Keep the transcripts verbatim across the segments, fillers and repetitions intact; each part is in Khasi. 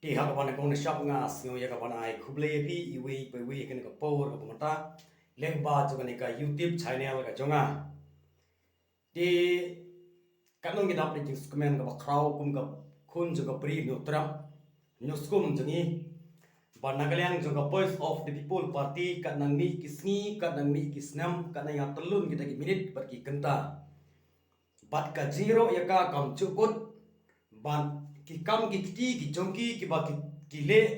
Te ha kaba nyngkong nyngshap nga sngew ïa kaban ai khublei ïa phi iwei pa iwei ha kane ka por kaba mynta lyngba jong kane ka YouTube channel ka jong nga. Te katno ngi dap da jingsngewkmen kaba khraw kum ka khun jong ka Bri Hynñiewtrep Hynñiewskum jong ngi, ba na ka liang jong ka Voice of the People Party kat nang mih ki sngi, kat nang mih ki snem, kat nang ïa tyllun kita ki minit bad ki kynta. Bad ka jingïaroh ïa ka kam jukut, bad ki kam ki kti ki jong ki kiba ki, ki leh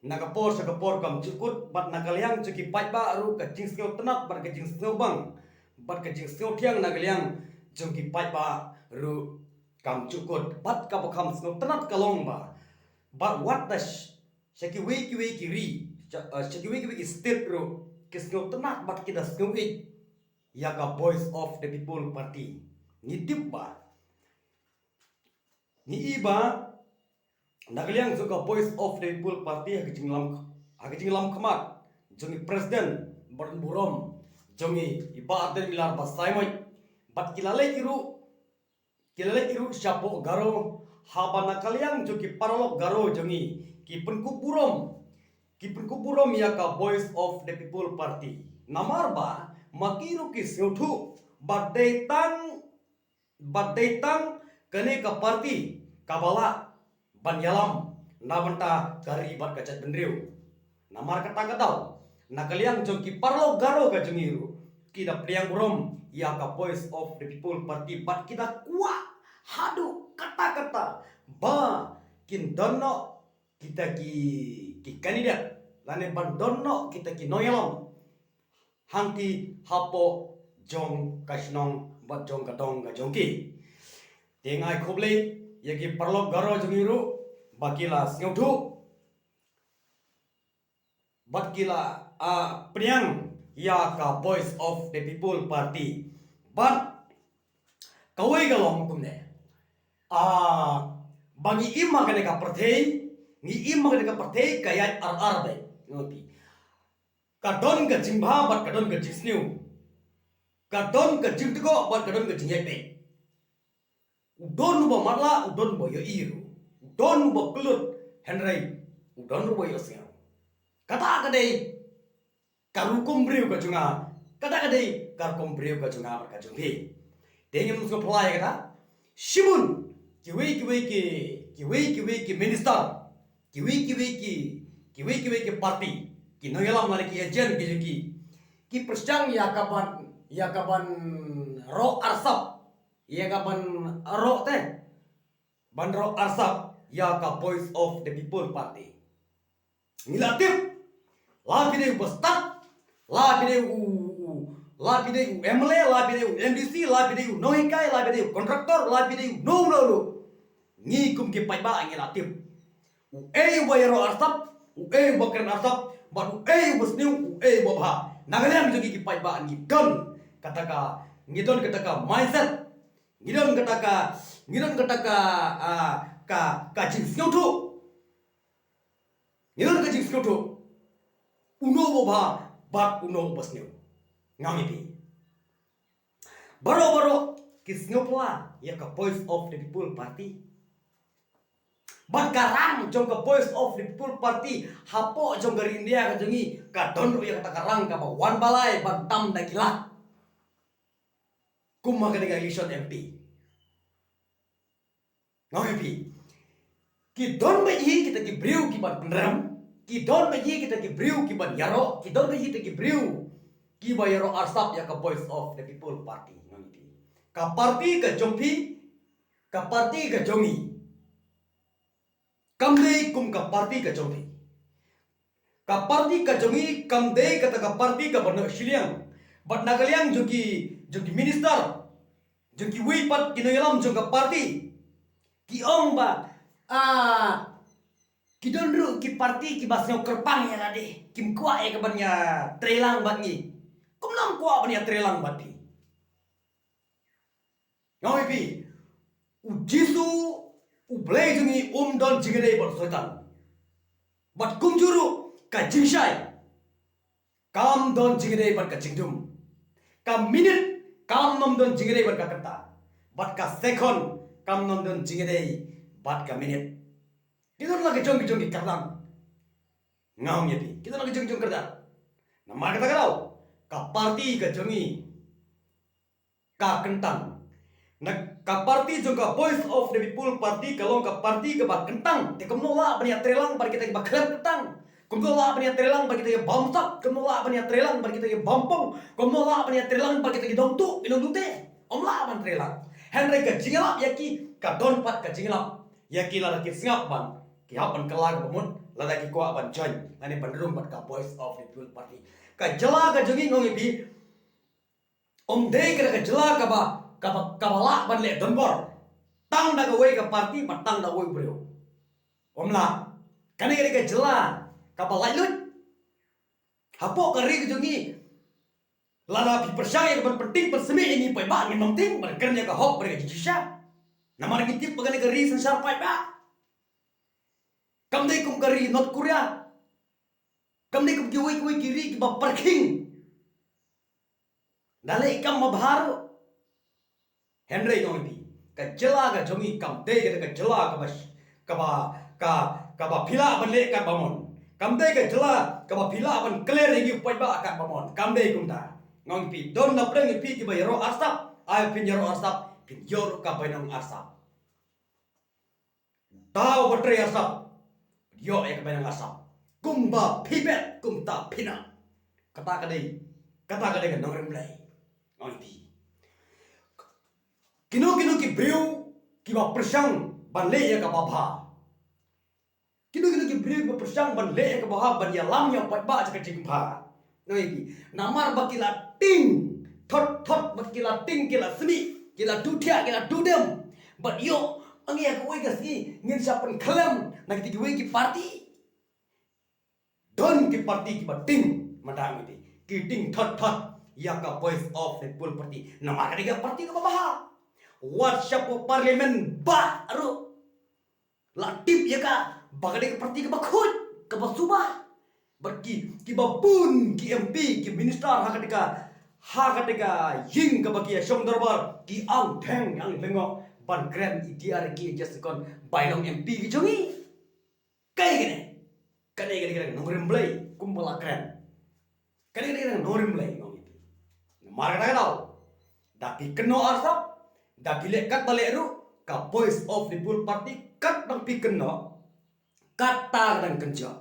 na ka por sha ka por kam jukut, bad na ka liang jong ki paidbah ruh ka jingsngewtynnat bad ka jingsngewbang bad ka jingsngewthiang na ka liang jong ki paidbah ruh kam jukut. Bad kaba kham sngewtynnat ka long ba, bad wat da sh-, sha kiwei kiwei ki ri, sha, eh, sha kiwei kiwei ki state ruh ki sngewtynnat bad ki da sngew ïeit ïa ka Voice of the People Party. Ngi tip ba, ngi i ba na ka liang jong ka Voice of the People Party ha ka jinglam, ha ka jinglam khmat jong i President bad burom jong i, i Bah Ardent Miller Basaiawmoit, bad ki la leit ruh, ki la leit ruh shapoh Garo, haba na ka liang jong ki paralok Garo jong ngi ki pynkup burom, ki pynkup burom ïa ka Voice of the People Party. Namar ba ma ki ruh ki sngewthuh ba dei tang, ba dei tang kane ka party kaba lah ban ïalam na bynta ka ri bad ka jaitbynriew. Namar kata ka daw, na ka liang jong ki paralok Garo ka jong ngi ruh ki da pdiang burom ïa ka Voice of the People Party bad ki da kwah haduh katta katta ba kin don noh kita ki, ki candidate lane ban don noh kita ki nongïalam hangtei hapoh jong ka shnong bad jong ka dong ka jong ki. Te nga ai khublei ïa ki paralok Garo jong ngi ruh ba ki la sngewthuh bad ki la, ah, pdiang ïa ka Voice of the People Party. Bad kawei ka long kumne, ah, ba ngi im ha kane ka pyrthei, ngi im ha kane ka pyrthei ka ïaid ar ar beit. Ngi ong phi, ka don ka jingbha bad ka don ka jingsniew, ka don ka jingtgoh bad ka don ka jingïaid beit. U don uba matlah, u don uba ïohi ruh, u don uba kyllut, hynrei u don ruh uba ïohsngew. Kata ka dei ka rukom briew ka jong nga, kata ka dei ka rukom briew ka jong nga bad ka jong phi. Te ngim sngewphylla ïa kata. Shibun kiwei kiwei ki, kiwei kiwei ki minister, kiwei kiwei ki, kiwei kiwei ki party, ki nongïalam lane ki agent ki jong ki, ki pyrshang ïa kaban, ïa kaban roh arsap, ïa kaban roh te, ban roh arsap ïa ka Voice of the People Party. Ngi la tip, la phi dei u bastad, la phi dei u, u, la phi dei u M L A, la phi dei u M D C, la phi dei u nonghikai, la phi dei u contractor, la phi dei u no no no. Ngi kum ki paidbah ngi la tip. Uei uba ïaroh arsap, uei uba kren arsap, bad uei uba sniew, uei uba bha. Na ka liang jong ngi ki paidbah ngi don kata ka, ngi don kata ka mindset, ngi don kata ka, ngi don kata ka, ah, ka, ka jingsngewthuh. Ngi don ka jingsngewthuh. Uno uba bha bad uno uba sniew. Nga ong ïa phi, baroh baroh ki sngewphylla ïa ka Voice of the People Party. Bad ka rang jong ka Voice of the People Party hapoh jong ka ri India ka jong ngi ka don ruh ïa kata ka rang kaba wan ba lai ban tam da ki lak. Kum ha kane ka election M P. Nga ong ïa phi, ki don bad hi kita ki briew kiban pynrem, ki don bad hi kita ki briew kiban ïaroh, ki don bad hi kita ki briew kiba ïaroh arsap ïa ka Voice of the People Party. Nga ong ïa phi, ka party ka jong phi, ka party ka jong ngi kam dei kum ka party ka jong phi. Ka party ka jong ngi kam dei kata ka party kaba noh shiliang. Bad na ka liang jong ki, jong ki minister, jong kiwei pat ki nongïalam jong ka party, ki ong ba, ah, ki don ruh ki party kiba sngew kyrpang ïa lade, kim kwah ïa kaban ïatreilang bad ngi. Kumno ym kwah ban ïatreilang bad phi? Nga ong ïa phi, u Jisu, u Blei jong ngi, um don jingïadei bad u Soitan. Bad kumjuh ruh ka jingshai kam don jingïadei bad ka jingdum. Ka minit kam nym don jingïadei bad ka kynta, bad ka sekon kam nym don jingïadei bad ka minit. Ki don la ki jong ki jong ki kyrdan. Nga ong ïa phi, ki don la ki jong ki jong kyrdan. Namar kata ka daw, ka party ka jong ngi ka kyntang. Na ka party jong ka Voice of the People Party ka long ka party kaba kyntang. Te kumno lah ban ïatreilang bad kita kiba khlem kyntang? Kumno lah ban ïatreilang bad kita kiba bamsap? Kumno lah ban ïatreilang bad kita kiba bampong? Kumno lah ban ïatreilang bad kita ki dong tuh, ki dong tuh te? Ym lah ban treilang. Hynrei ka jingïalap ïa ki ka don pat ka jingïalap ïa ki lada ki sngap ban, ki hap ban kylla kaba mut lada ki kwah ban join lane ban rung bad ka Voice of the People Party. Ka jylla ka jong ngi, nga ong ïa phi, ym dei ka dei ka jylla kaba, kaba, kaba lah ban leh donbor tang da kawei ka party bad tang da uwei u briew. Ym lah. Kane ka dei ka jylla kaba laitluid. Hapoh ka ri ka jong ngi, lada phi pyrshang ïa ka ban pynting pynsmih ïa ngi paidbah, ngim nang ting ban kren ïa ka hok bad ka jingshisha. Namar ngi tip ba kane ka ri synshar paidbah. Kam dei kum ka ri North Korea. Kam dei kum kiwei kiwei ki ri kiba pyrkhing da leh kam ba bha ruh. Hynrei nga ong ïa phi, ka jylla ka jong ngi kam dei ka, ka jylla kaba, kaba, ka, kaba phi lah ban leh katba mon. Kam dei ka jylla kaba phi lah ban kler ïa ngi u paidbah katba mon. Kam dei kumta. Nga ong ïa phi, don na pdeng ïa phi kiba ïaroh arsap, ai phin ïaroh arsap, phin ïoh ruh ka bainong arsap. Daw ba trei arsap, ïoh ïa ka bainong arsap. Kumba phi bet kumta phi nang. Kata ka dei, kata ka dei ka nongrim Blei. Nga ong ïa phi, kino kino ki briew kiba pyrshang ban leh ïa kaba bha. Kino kino ki briew kiba pyrshang ban leh ïa kaba bha, ban ïalam ïa u paidbah ïa ka jingbha. Nga ong ïa phi, namar ba ki la ting thot thot, ba ki la ting, ki la smih, ki la duh thiah, ki la duh dem. Bad ïoh, ong ïa kawei ka sngi ngin sa pynkhlem na kita kiwei ki party. Don ki party kiba ting, mynta nga ong ïa phi, ki ting thot thot ïa ka Voice of the People Party. Namar ka dei ka party kaba bha. Wat shapoh Parliament bah ruh la tip ïa ka ba ka dei ka party kaba khuid, kaba suba. Bad ki, kiba bun ki M P, ki minister ha kata ka, ha kata ka ïing kaba ki ïashong dorbar, ki ang theng ang lyngngoh ban kren ïa ki, ïa ki just kon bainong M P ki jong ngi. Kaei kane? Kane ka dei ka nongrim Blei kumba la kren. Kane ka dei ka nongrim Blei, nga ong ïa phi. Namar kata ka daw, da phi kynnoh arsap, da phi leh katba leh ruh, ka Voice of the People Party katba phi kynnoh, kata ka dang kynjoh.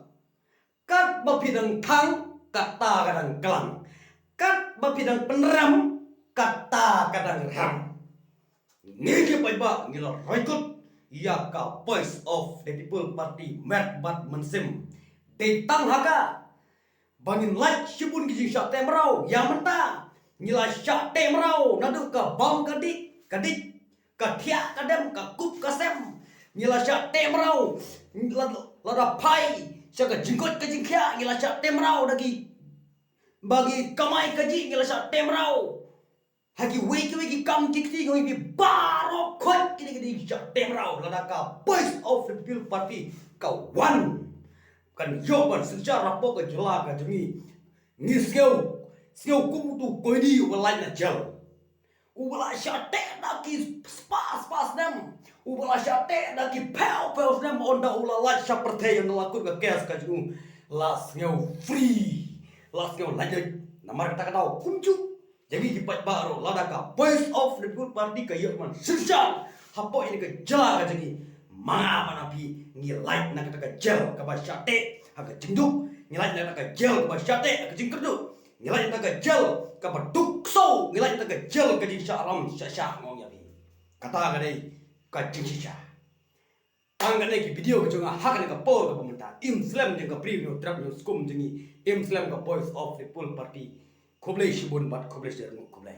Katba phi dang thang, kata ka dang klang. Katba phi dang pynrem, kata ka dang rem. Ngi ki paidbah ngi la roi kut ïa ka Voice of the People Party met bad mynsiem. Dei tang ha ka ba ngin lait shibun ki jingshah teh mraw. Ïa mynta ngi la shah teh mraw naduh ka bam ka dik, ka dik, ka thiah ka dem, ka kup ka sem. Ngi la shah teh mraw. La, lada phai sha ka jingkoit ka jingkhiah, ngi la shah teh mraw da ki, ba ki kamai kajih, ngi la shah teh mraw. Ha kiwei kiwei ki kam ki kti, kiwei ki baroh khoit kine ki dei shah teh mraw. Lada ka Voice of the People Party ka wan, kan ïoh ban synshar hapoh ka jylla ka jong ngi. Ngi sngew, sngew kum utu u koidi uba lait na jel, uba la shah teh da ki spah spah snem, uba la shah teh da ki phew phew snem, ynda u la lait sha pyrthei, ynda la kut ka case ka jong u, la sngew free, la sngew lait. Namar kata ka daw kumjuh jong ngi ki paidbah ruh, lada ka Voice of the People Party ka ïoh ban synshar hapoh ine ka jylla ka jong ngi, ma nga bad ma phi ngi lait na kata ka jel kaba shah teh ha ka jingduk, ngi lait na kata ka jel kaba shah teh ha ka jingkyrduh, ngi lait na kata ka jel kaba duk ksew, ngi lait na kata ka jel ka jingshah ram shah shah, nga ong ïa phi. Kata ka dei ka jingshisha. Tang kane ki video ka jong nga ha kane ka por kaba mynta. Im slem jong ka Bri Hynñiewtrep Hynñiewskum jong ngi. Im slem ka Voice of the People Party. Khublei shibun bad khublei shibun, khublei.